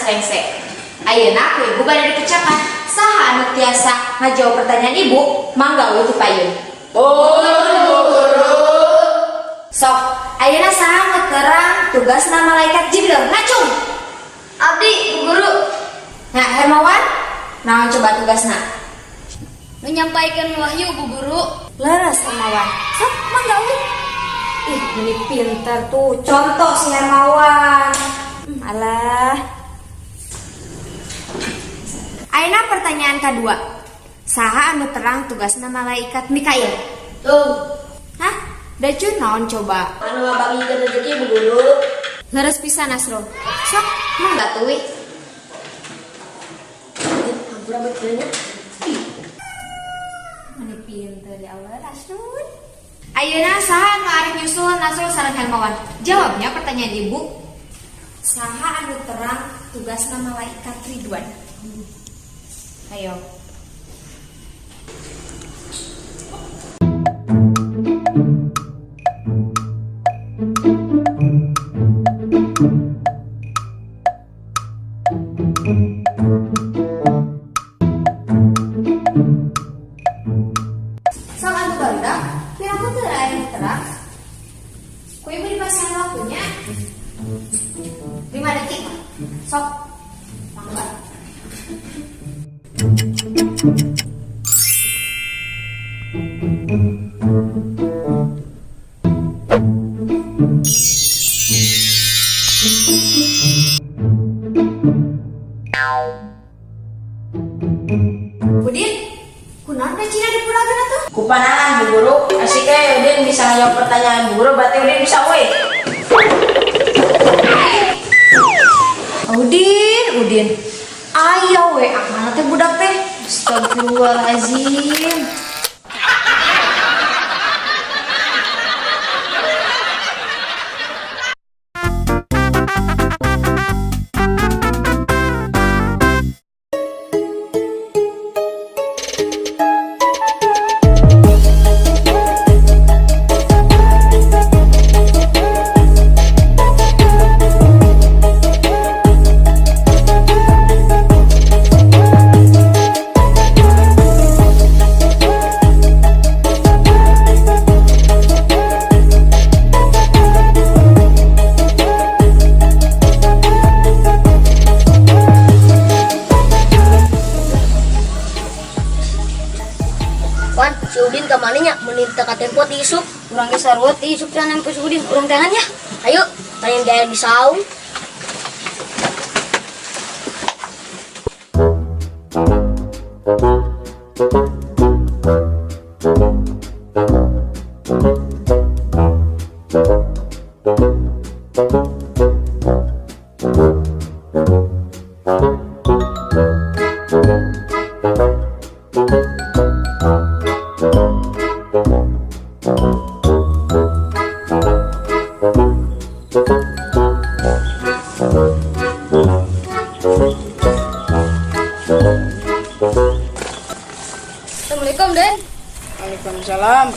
rengse. Ayeuna ku ibu bade dipecakan. Saha anu tiasa ngajawab pertanyaan ibu, mangga uih ti payun. Bu Guru. Sok, ayeuna saha nu terang tugasna malaikat Jibril? Ngacung. Abdi, Bu Guru. Nah, Hermawan, naon coba tugasna? Menyampaikan wahyu, Bu Guru. Leres, Hermawan. Sok, mangga uih. Ih, ini pinter tuh. Contoh si Hermawan. Alah. Ayeuna pertanyaan kedua. Saha anu terang tugasna malaikat Mikail? Tuh. Hah? Dacun naon coba? Anu ngabagikeun rezeki, Bu Guru. Leres pisan, Nasrul. Sok, mangga tuh. Hampura betulnya. Mana pinter ya Allah, Nasrul. Ayeuna saha anu arek nyusul Nasrul sareng Hermawan? Jawabnya pertanyaan ibu. Saha anu terang tugasna malaikat Ridwan? Ayo. Sok atuh barudak, piraku teu aya nu terang. Ku ibu dipasihan waktunya. 5 detik. Sok. Mangga. Udin, kunaon pecina dipuragkeun atuh? Kupanahan, Bu Guru. Asik eh Udin bisa ngajawab pertanyaan Bu Guru, berarti Udin bisa weh. Udin, Udin. Ayo we, mana teh budak teh? Astagfirullahalazim. Wan, si Udin kemana nya? Meni teu katempo ti isuk. Urang ge sarua ti isuk can nempo si Udin. Urang teangan ya. Ayo, tanya dia di saung. Assalamualaikum, Den. Waalaikumsalam.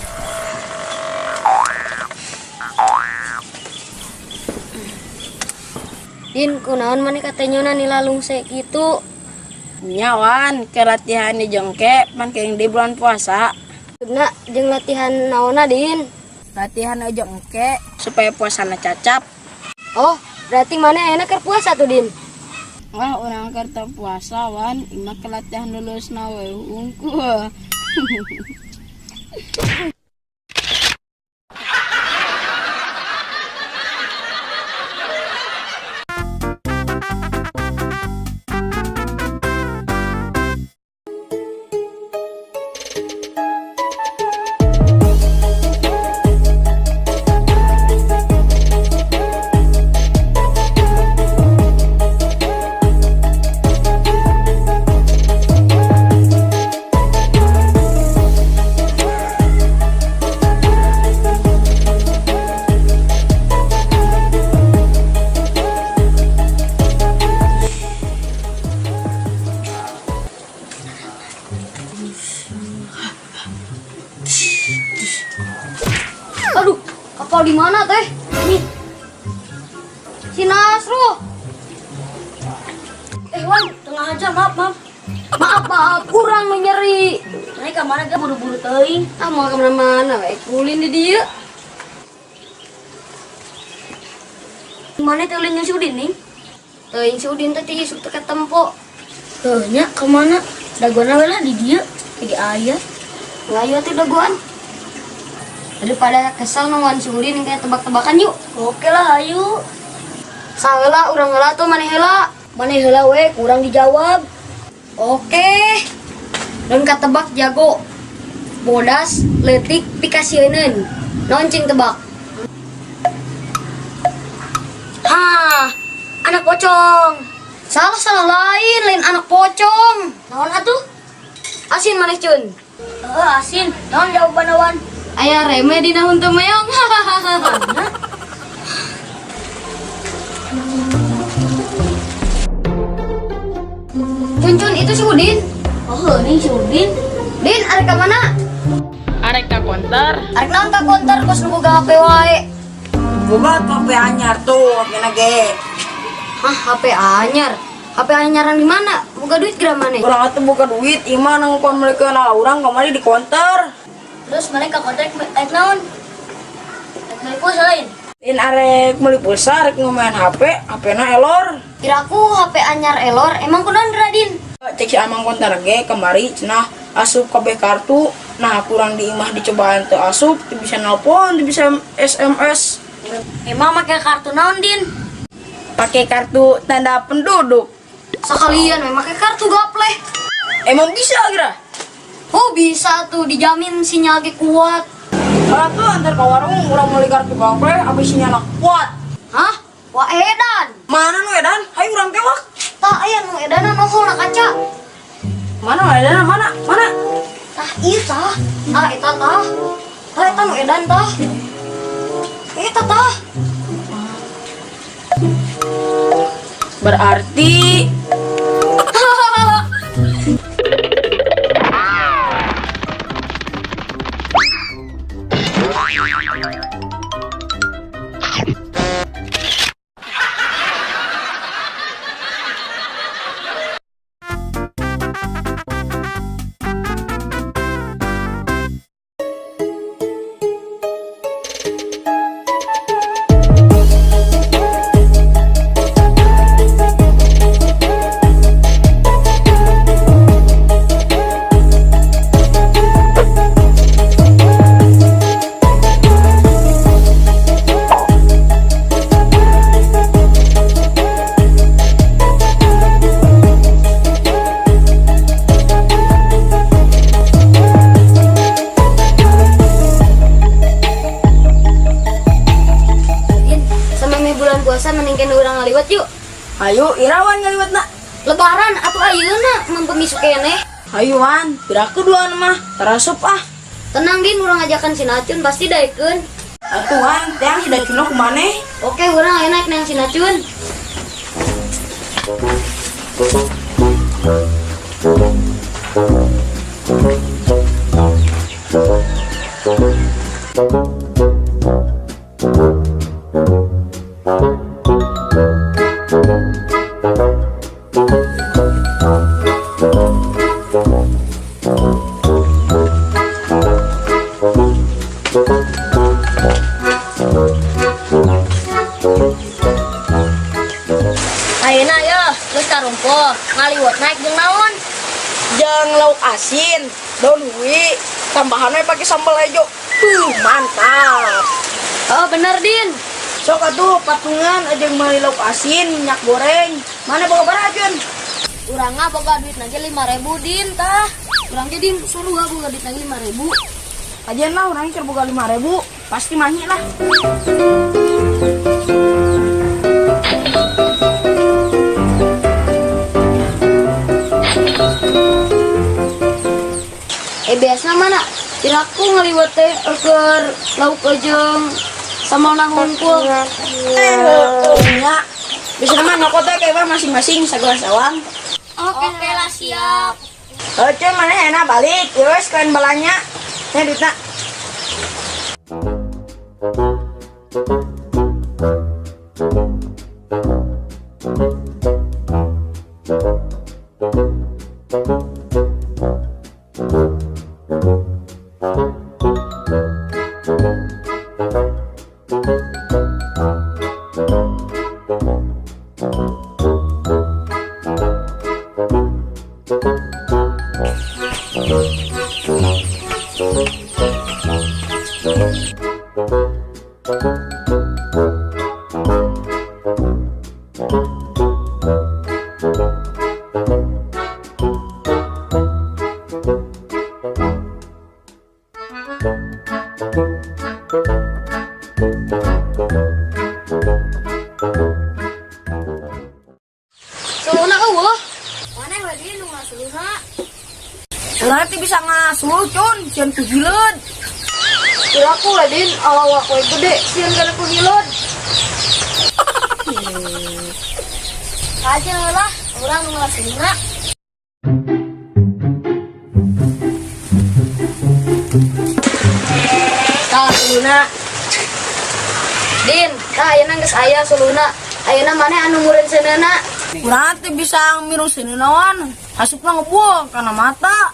Din, kunaon maneh katenyona nilalungse kitu? Nya Wan, ke latihan di jengke pan keng di bulan puasa. Maksudna jeung latihan naonna, Din? Latihan aja engke supaya puasana cacap. Oh, berarti maneh ayeuna keur puasa tuh, Din? Wah, urang keur teu puasa Wan, imah ke latihan lulusna we hungkul. Wan, tengah aja, maaf, maaf. Maaf, maaf, kurang nyeri. Naik ke mana gak buru-buru teuing? Ah, mau kemana-mana, we. Kulin di dia. Mana teh ulin si Udin nih? Teuing si Udin teh ti isuk teu katempo. Heuh nya ka mana? Dagoan we lah di dieu. Lagi aya. Ngayu atuh dagoan. Daripada kesel nungguan si Udin kayak tebak-tebakan yuk. Oke lah, ayo. Saheula urang heula tuh maneh heula. Maneh heula we, kurang dijawab. Oke. Dan katebak jago. Bodas, leutik, pikasieuneun. Naon cing tebak? Hah, anak pocong. Salah salah lain, lain anak pocong. Naon atuh? Asin maneh cun. Heeh, asin. Naon jawaban awan? Aya reme dina huntu meong. Cun cun itu si Udin. Oh, ini si Udin. Din, arek ka mana? Arek ka konter. Arek naon ka konter kos nu boga HP wae. Boga tuh HP anyar tuh, HP na ge. Hah, HP anyar. HP anyaran di mana? Boga duit geura maneh? Urang atuh boga duit, imah nangkon mereka na urang kamari di konter. Terus mereka kontak rek naon? Rek meuli pulsa lain. In arek meuli pulsa, arek ngomain HP, HP na elor. Kiraku HP anyar elor, emang kunaon Radin? Cek si amang konter ge kamari cenah asup kabeh kartu. Nah, kurang di imah dicobaan teu asup, teu bisa nelpon, teu bisa SMS. Emang make kartu naon, Din? Pakai kartu tanda penduduk. Sekalian we make kartu gapleh. Emang bisa geura? Oh bisa tuh, dijamin sinyal ge kuat. Kalau tuh antar ke warung urang meuli kartu gapleh, abis sinyalna kuat. Hah? Wah edan. Mana nu edan? Hayu urang tewak. Tah aya nu edanan nohol na kaca. Mana nu edan? Mana? Mana? Tah ieu tah. Tah eta tah. Tah eta nu edan tah. Eta tah. Berarti Din, samemeh bulan puasa mending urang ngaliwet yuk. Ayo Irawan ngaliwet na. Lebaran atuh ayeuna mempemi keneh. Ayo Wan, piraku duaan mah, terasup ah. Tenang Din, urang ajakan si Nacun pasti daekeun. Atuh Wan, teang si dacuna kumaneh. Oke, urang ayeuna naik nang si Nacun. Ayeuna ya, geus tarumpul, ngaliwet naik jeung naon? Jang lauk asin, daun hui, tambahannya pakai sambal hijau. Mantap. Oh, bener Din. Sok atuh patungan aja meuli lauk asin, minyak goreng. Mana boga bara Jun? Urang mah boga duit aja 5.000 Din tah. Urang ge Din suruh gak boga duit lagi 5.000. Ajian lah urang keur boga 5.000, pasti mahi lah. Biasa mana? Piraku ngaliwet teh keur lauk jeung sambal hungkul. Nya. Bisa mah nyokot teh kayak masing-masing sagala sawang. Oke lah, siap. Oke, mana enak balik. Ya wes kalian balanya. Nya duitna. Eueuh. Maneh we Din nu ngasuluhna? Urang teh bisa ngasuluh cun, sieun ku hileud. Piraku we Din, awak we gede sieun kana ku hileud. Kajeun lah, urang nu ngasuluhna. Tah suluhna. Din, tah ayeuna geus aya suluhna. Ayeuna maneh anu mureun seuneuna. Urang teh bisa mirung seuneuna wan. Asupna ngebuang kana mata.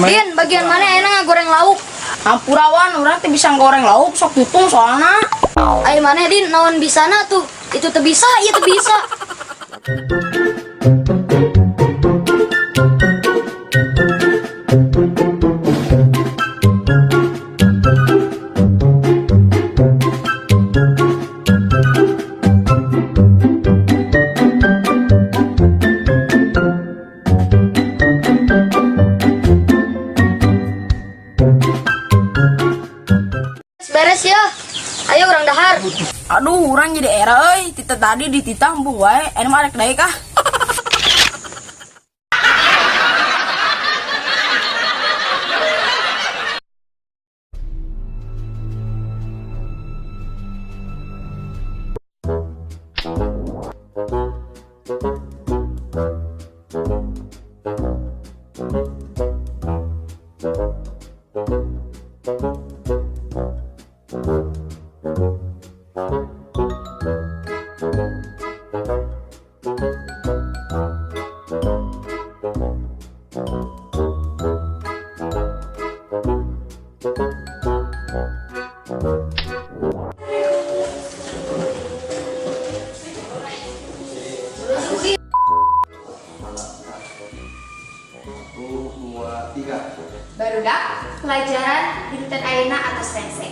Din, bagian mana ayeuna ngagoreng lauk? Hampura wan, urang teh bisa goreng lauk sok tutung soalna. Ayo maneh Din, naon bisana tuh? Itu teu bisa, ieu teu bisa. Beres ya. Ayo urang dahar. Aduh, urang jadi era euy. Tita tadi dititah embung wae, anu mah arek daek ah. Barudak pelajaran dinten ayeuna atos rengse.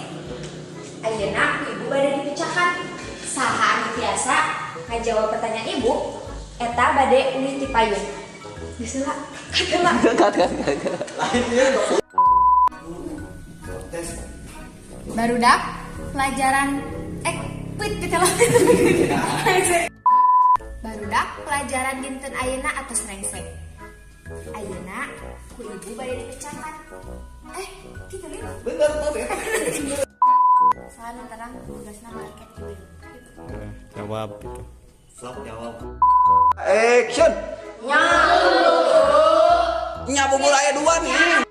Ayeuna ku ibu bade dipecahkan. Saha anu tiasa ngajawab pertanyaan ibu, eta bade uih ti payun. Geus heula. Heula. Barudak pelajaran pit pit lah. Barudak pelajaran dinten ayeuna atos rengse. Ayeuna ku ibu bade dipecahkan. Gitu lin. Bener tuh ya. Saha nu terang tugasna malaikat Jibril. Gitu. Jawab gitu. Sok jawab. Action. Nya bubur aya dua nih.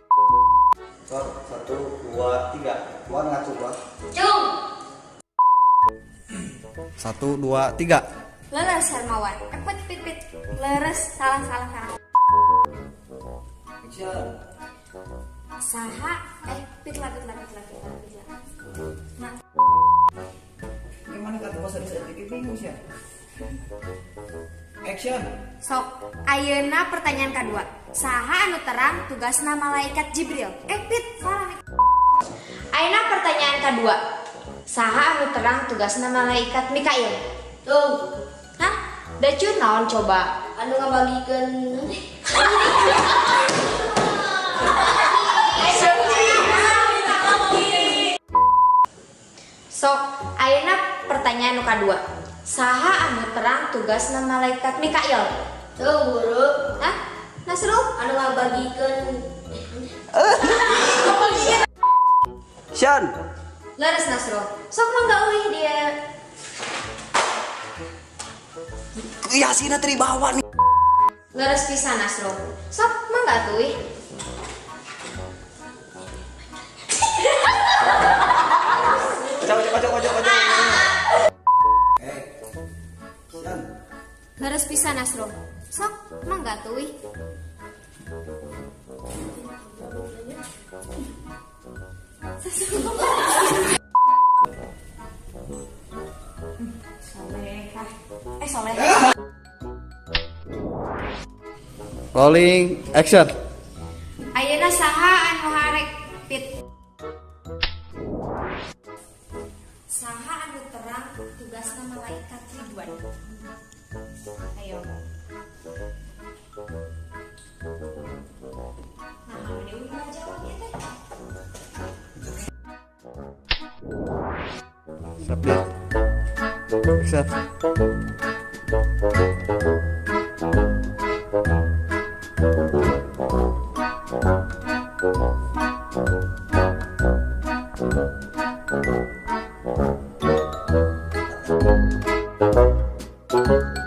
Sor, 1, 2, 3. Wan ngacu gua. Cung. 1, 2, 3. Leres Hermawan. Pit pit pit. Leres salah salah salah. Action. Saha pit lah pit lah pit lah pit lah pit lah. Nah, Gimana kata bahasa Indonesia bingung sih. Action. sok ayeuna pertanyaan kedua. Saha anu terang tugasna malaikat Jibril? Pit salah nih. Ayeuna pertanyaan kedua. Saha anu terang tugasna malaikat Mikail? Tuh, Hah? Dacun naon coba? anu ngabagikeun Sok, ayeuna pertanyaan nu kadua. Saha anu terang tugasna malaikat Mikail? Tuh, guru. Hah? Nasrul? Anu ngabagikeun Action. Leres Nasrul. Sok mangga euy dia. Iya sih nanti dibawa nih. Leres pisan Nasrul. Sok mangga atuh ih. Coba coba coba coba coba. Action. Leres pisan Nasrul. Sok mangga atuh ih. Solehah. Soleh. Rolling action. Ayeuna saha anu harek pit? Saha anu terang tugasna malaikat Ridwan? Ayo. Nah, ini udah jawab ya teh. Update. Action.